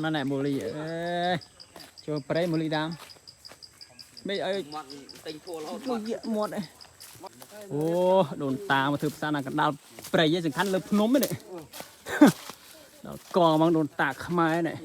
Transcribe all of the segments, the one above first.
ណាណែមូលីអេចូលព្រៃមូលីតាមមិនអី មាត់ទិញធួរហូត ជួយយាកមាត់អីអូដូនតាមកធ្វើផ្សារណាកណ្ដាលព្រៃឯងសំខាន់លើភ្នំនេះដល់កហ្មងដូនតាខ្មែរនេះ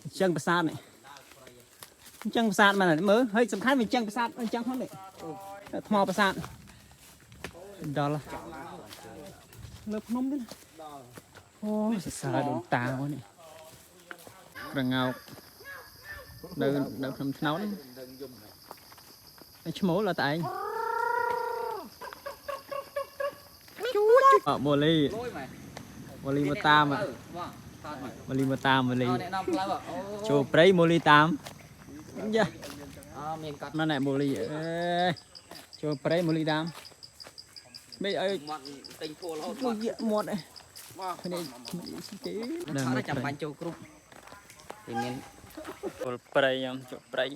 អញ្ចឹងប្រាសាទនេះអញ្ចឹងប្រាសាទមែនទេមើលហើយសំខាន់វាអញ្ចឹងប្រាសាទអញ្ចឹងហ្នឹងនេះថ្មប្រាសាទដល់លើភ្នំនេះអូសរសើរដូនតាមកនេះក្រងោកនៅនៅភ្នំថ្នោតនេះឈ្មោលអត់តែឯង អមូលី លួយម៉ែ មូលីមកតាម បងថតមក មូលីមកតាមមូលី អូអ្នកនាំផ្លូវអូ ចូលព្រៃមូលីតាមយ៉ា អមានកត់ ណាណែមូលីអេចូលព្រៃមូលីតាមមិនអី មាត់ទិញធួរហូត ជួយយាកមាត់អី មក នេះគេ ថតចាំបាញ់ចូលគ្រប់គេមាន ចូលព្រៃខ្ញុំចូលព្រៃ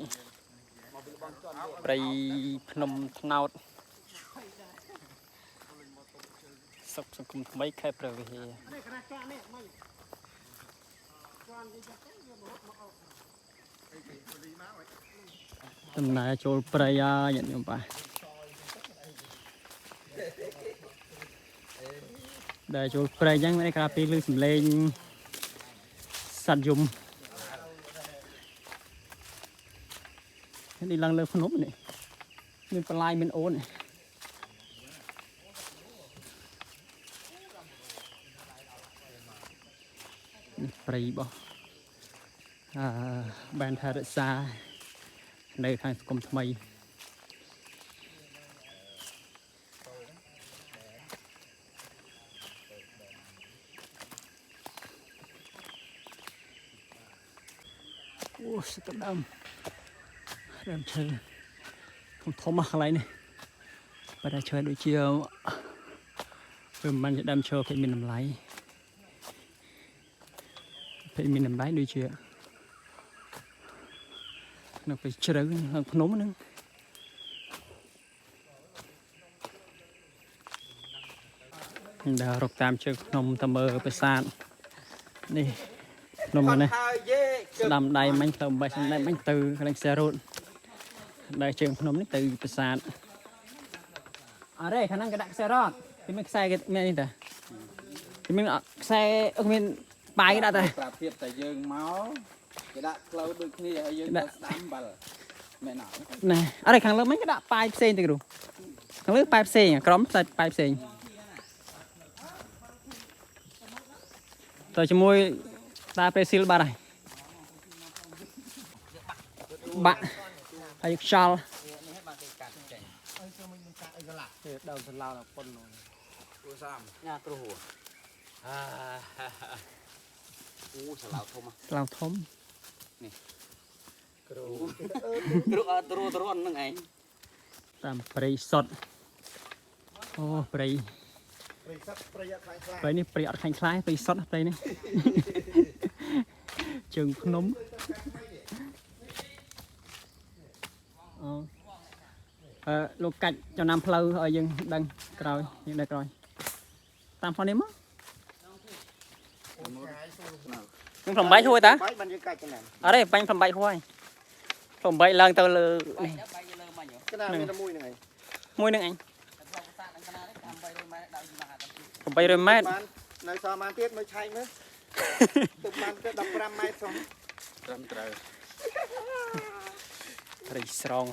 ព្រៃភ្នំថ្នោតសុខសង្គមថ្មីខេត្តព្រះវិហារ ដំណើរចូលព្រៃហើយញាតិញោមបាទដែលចូលព្រៃអញ្ចឹងមានក្រៅពីឮសំឡេងសត្វយំនេះឡើងលើភ្នំនេះមានបន្លាយមានអូននេះនេះព្រៃរបស់អឺបានថែរក្សា នៅខាងសង្គមថ្មីអូស្ទដើមដើមឈើធំធំមកកន្លែងនេះបើតែឈើដូចជាវាមិនមែនជាដើមឈើគេមានតម្លៃគេមានតម្លៃដូចជា នៅពេលជ្រៅឡើងភ្នំហ្នឹងដើររកតាមជើងភ្នំទៅមើលប្រាសាទនេះភ្នំនេះ ហើយយេ ស្ដាំដៃមិញទៅបេះស្ដាំដៃមិញទៅកន្លែងខ្សែរ៉ូតដើរជើងភ្នំនេះទៅប្រាសាទអរេខាងហ្នឹងគេដាក់ខ្សែរ៉ូតគេមានខ្សែគេមាននេះតាគេមានខ្សែគេមានបាយគេដាក់តា ប្រាប់ភាពតែយើងមកគេដាក់ផ្លូវដូចគ្នាហើយយើងទៅស្ដាំបាល់មែនអត់ ណែអរេខាងលើមិញគេដាក់បាយផ្សេងទៅគ្រូខាងលើបាយផ្សេងក្រោមផ្សេងបាយផ្សេង ទៅជាមួយតាប្រេស៊ីលបាត់ហើយបាក់ហើយខ្យល់ នេះបានគេកាត់ចេញ ដើមស្លាដល់ប៉ុននោះ សាមញ៉ាគ្រូអាអូសឡៅធំ ស្លាវធំ គ្រូអត់ទ្រូទ្រាន់ហ្នឹងឯង តាមព្រៃសុតអូព្រៃ ព្រៃសត្វព្រៃអត់ខ្លាចខ្លា ព្រៃនេះព្រៃអត់ខ្លាញ់ខ្លាយព្រៃសុតព្រៃនេះ ជើងភ្នំអូអឺលោកកាច់ចំណាំផ្លូវឲ្យយើងដឹងក្រោយយើងដឹងក្រោយតាមផ្លូវនេះមកខ្ញុំប្រំបែកហួយតា បាយបានយើងកាច់កណា អត់ទេបាញ់8ហួយ8ឡើងទៅលើនេះ បាយលើមិញ កណាមានតែមួយហ្នឹងឯង មួយនឹងអញ ផ្លូវប្រាសាទហ្នឹងកណានេះតាម800ម៉ែត្រដល់យីមក 800ម៉ែត្រ បាននៅសល់បានទៀតមើលឆែកមើលទឹកបានទៅ15ម៉ែត្រសោះ ត្រឹមត្រូវ ព្រៃស្រង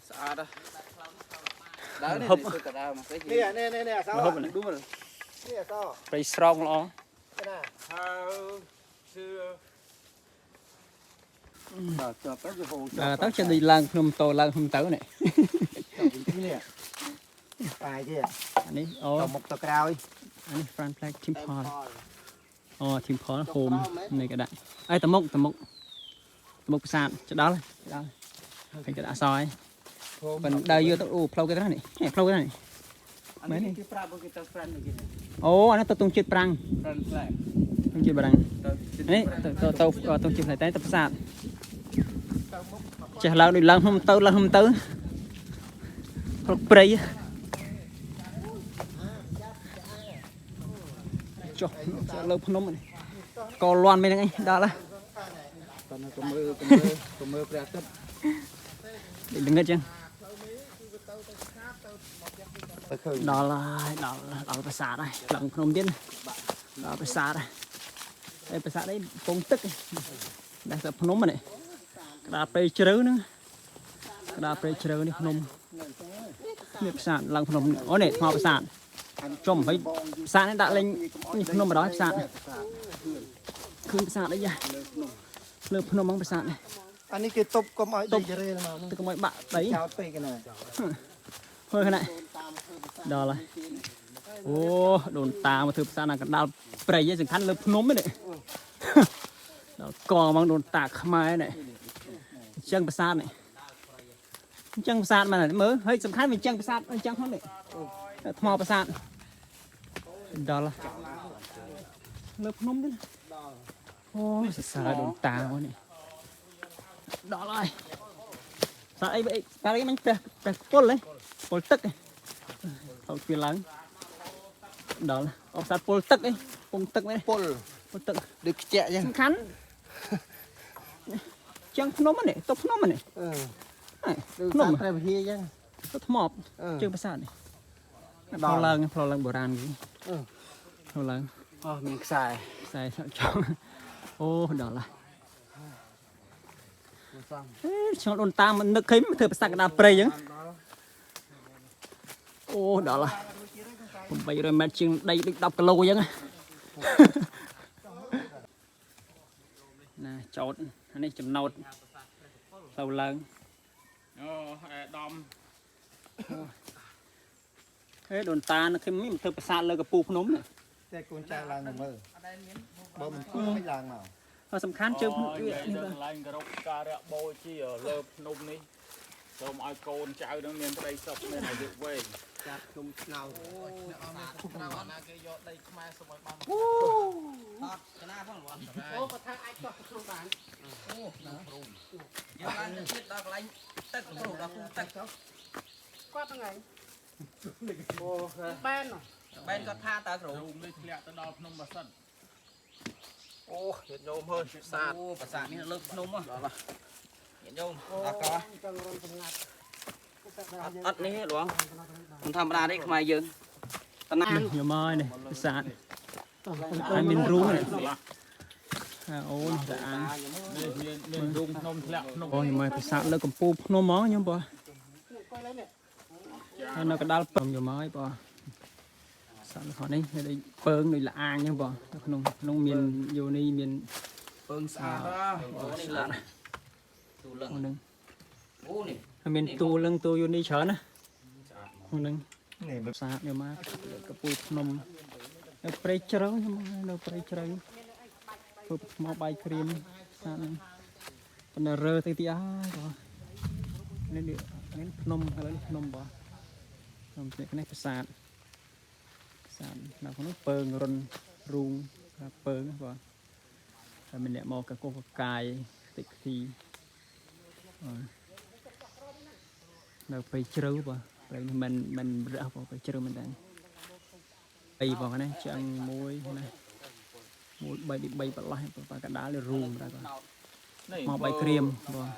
ស្អាតហ៎ដើរនេះទៅកដើមមក នេះនេះនេះនេះអស លហូបនេះ ដួល នេះអស ព្រៃស្រងល្អ កណា ហើយជឿបាទចាប់ទៅវាហូរ ដល់ទៅចេះដូចឡើងភ្នំតោឡើងភ្នំទៅនេះ នេះបាយទៀត អានេះអូ ទៅមុខទៅក្រោយ អានេះ front flag Temple អូ Temple home នេះក៏ដាក់អីតមុកតមុកតមុកប្រាសាទចដល់ចដល់ឃើញគេដាក់អសហើយប៉ុន្តែដើរយកទៅអូផ្លូវគេទៅនេះនេះផ្លូវគេទៅនេះ អានេះគេប្រាប់គេទៅ friend គេ អូអានេះទៅទងជាតិប្រាំង friend flag ទងជាតិប្រាំង ទៅ នេះទៅទៅទៅទងជាតិផ្នែកតែទៅប្រាសាទចេះឡើងដូចឡើងភ្នំទៅឡើងភ្នំទៅផ្លុកព្រៃចុះលើភ្នំនេះ កលន់មិនហ្នឹងឯងដល់ហើយ ប៉ុន្តែកុំមើលកុំមើលកុំមើលព្រះអាទិត្យ ដូចល្ងិតចឹង ទៅឃើញ ដល់ហើយដល់ដល់ប្រាសាទហើយឡើងភ្នំទៀតដល់ប្រាសាទហើយហើយប្រាសាទនេះពងទឹកដល់តែភ្នំហ្នឹងក្តារព្រៃជ្រៅហ្នឹងក្តារព្រៃជ្រៅនេះភ្នំនេះប្រាសាទឡើងភ្នំអូនេះថ្មប្រាសាទ ចំហើយប្រាសាទនេះដាក់លេងនេះភ្នំបណ្ដោយប្រាសាទឃើញប្រាសាទអីយ៉ាលើភ្នំហ្នឹងប្រាសាទនេះ អានេះគេទប់កុំឲ្យដីរេលមក ទឹកកុំឲ្យបាក់ដី ចោតពេកណា ធ្វើខណៈដល់ហើយអូដូនតាមកធ្វើប្រាសាទនៅកណ្ដាលព្រៃឯងសំខាន់លើភ្នំនេះដល់កហ្មងដូនតាខ្មែរនេះអញ្ចឹងប្រាសាទនេះអញ្ចឹងប្រាសាទមកមើលហើយសំខាន់វាអញ្ចឹងប្រាសាទអញ្ចឹងហ្នឹងនេះថ្មប្រាសាទដល់ហើយលើភ្នំនេះអូសរសើរដូនតាមកនេះដល់ហើយ សាអីអីតាអីមិញព្រះព្រះពុលហ៎ពុលទឹកហ៎ទៅពីឡើងដល់អបសាទពុលទឹកអីពងទឹកមែន ពុល ពុលទឹក ដូចខ្ជាក់ចឹង សំខាន់ចឹងភ្នំនេះទៅភ្នំនេះ អឺ ភ្នំ ដូចព្រះវិហារចឹង ទៅថ្ម អឺ ជើងប្រាសាទនេះផ្លូវឡើងផ្លូវឡើងបុរាណគេ អឺ ផ្លូវឡើង អូមានខ្សែ ខ្សែចង់អូដល់ហើយអេឆ្ងល់ដូនតាមិននឹកឃើញធ្វើប្រាសាទកណ្ដាលព្រៃចឹងអូដល់ហើយ800ម៉ែត្រជាងដីដូច10គីឡូចឹងណា ណាចោតអានេះចំណោតផ្លូវឡើង អូអេដំ ហេដូនតានឹកឃើញមិនធ្វើប្រាសាទលើកពូភ្នំនេះ តែកូនចៅឡើងមកមើលបើមិនធ្វើមិនឡើងមក ហើយសំខាន់ជើងភ្នំ និយាយ នេះ ដល់កន្លែងគោរពការៈបូជាលើភ្នំនេះសូមឲ្យកូនចៅនឹងមានប្តីសុខមានអាយុវែង ចាប់ខ្ញុំស្នោ ត្រូវអាណាគេយកដីខ្មែរសូមឲ្យបានអត់កណាផងបង អូគាត់ថាអាចកោះក្នុងបាន អូយើងឡើងទៅទៀតដល់កន្លែងទឹកគ្រូដល់គូទឹក គាត់ហ្នឹងឯងបែន បែនគាត់ថាតើគ្រូ រូបនេះធ្លាក់ទៅដល់ភ្នំបាសិទ្ធ អូញាតិញោមហើយសាទ អូប្រាសាទនេះលើភ្នំហ៎ដល់ញាតិញោមដល់កោ ចង់រំសម្ងាត់ អត់នេះទេលងមិនធម្មតាទេខ្មែរយើងតាណា នេះខ្ញុំមកនេះប្រាសាទហើយមានរូងនេះអូនេះតាអាន នេះមានមានរូងភ្នំធ្លាក់ភ្នំ អូខ្ញុំមកប្រាសាទលើកំពូលភ្នំហ្មងខ្ញុំបងហើយនៅកណ្ដាលភ្នំខ្ញុំមកហើយបងប្រាសាទនៅនេះវាដូចពើងដូចលាអាងអញ្ចឹងបងនៅក្នុងក្នុងមានយោនីមាន ពឹងស្អាត អូនេះលឹងទូលឹង ហ្នឹង អូនេះ ហើយមានទូលឹងទូយោនីច្រើនណាហ្នឹង នេះ ប្រាសាទខ្ញុំមកលើកំពូលភ្នំនៅព្រៃជ្រៅខ្ញុំមកនៅព្រៃជ្រៅធ្វើថ្មបាយក្រៀមប្រាសាទហ្នឹងប៉ុន្តែរើទៅទីហើយបងនេះនេះភ្នំឥឡូវនេះភ្នំបងភ្នំនេះនេះប្រាសាទប្រាសាទនៅក្នុងនោះពើងរុនរូងពើងបងហើយមានអ្នកមកកកកកាយតិចទីនៅព្រៃជ្រៅបងព្រៃនេះមិនមិនរះបងព្រៃជ្រៅមែនតើអីបងណាចឹងមួយណាមួយ3 3ប្រឡោះបើកដាលរូងដែរបង នេះ មកបាយក្រៀមបង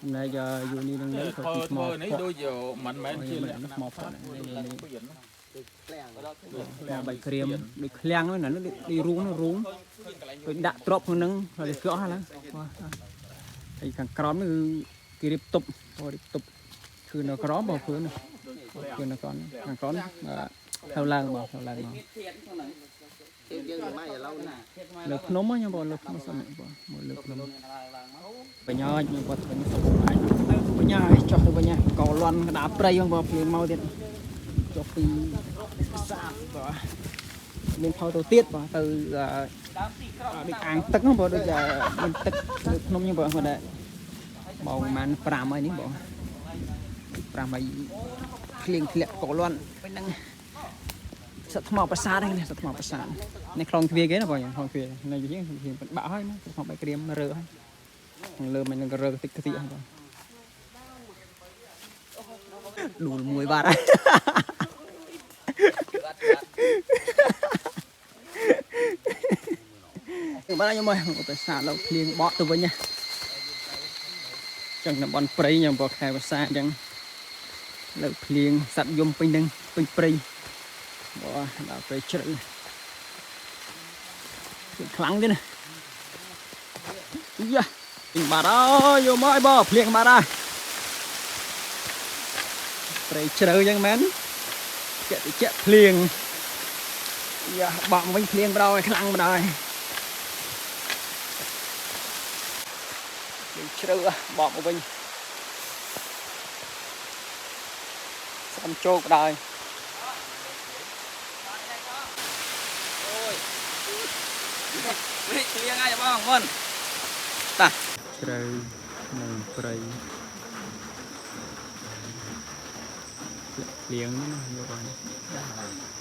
ចំណែកយូនីនឹងលើក៏ ធ្វើ ទីថ្ម ធ្វើនេះដូចជាមិនមែនជាលក្ខណៈ ថ្មផុតនេះនេះ ពៀន មកបាយក្រៀមដូចឃ្លាំងហ្នឹងណាដូចរូងហ្នឹងរូងដូចដាក់ទ្របក្នុងហ្នឹងហើយគឺអស់ហើយបាទហើយខាងក្រោមគឺគេរៀបទប់រៀបទប់គឺនៅក្រោមបងគឺនៅគឺនៅក្រោមខាងក្រោមទៅឡើងបងទៅឡើងបង មានទៀតក្នុងហ្នឹង យើងយើងមិនឥឡូវ ណាទៀតខ្មែរ លើភ្នំខ្ញុំបងលើភ្នំសិនបងមកលើភ្នំ ឡើងមក បញ្ញាខ្ញុំគាត់វិញសុំអាចទៅបញ្ញាចុះទៅបញ្ញាកលន់ក្តារព្រៃបងភ្លៀងមកទៀតចុះពីប្រាសាទបាទមានផលទៅទៀតបាទទៅ ដើមទីក្រោ ដូចអាងទឹកហ្នឹងបងដូចមានទឹកលើភ្នំហ្នឹងបងគាត់ដែរម៉ោងប្រហែល5ហើយនេះបង5ហើយភ្លៀងធ្លាក់កលន់ពេលហ្នឹងសត្វថ្មប្រាសាទហ្នឹងសត្វថ្មប្រាសាទនេះខ្លងទ្វារគេណាបងខ្លងទ្វារនៅជាងជាងបាក់ហើយណាថ្មបែកក្រៀមរើហើយខាងលើមិននឹងរើតិចតិចហ្នឹងបងដួលមួយបាត់ហើយ បាទខ្ញុំមកប្រាសាទលោកភ្លៀងបក់ទៅវិញណាចឹងតំបន់ព្រៃខ្ញុំបើខែប្រាសាទចឹងលើភ្លៀងសត្វយំពេញនឹងពេញព្រៃបើដល់ព្រៃជ្រៅគឺខ្លាំងទេណាយ៉ាពេញបាត់អើយយកមកអីបើភ្លៀងបាត់ហើយព្រៃជ្រៅចឹងមែនជក់តិចភ្លៀងយ៉ាបក់មកវិញភ្លៀងបណ្ដោយខ្លាំងបណ្ដោយ យើងជ្រៅហ៎បកមកវិញសំជោគបណ្ដោយ នេះភ្លៀងហើយបងមុន ជ្រៅនៅព្រៃភ្លៀងហ្នឹងណាយកបាន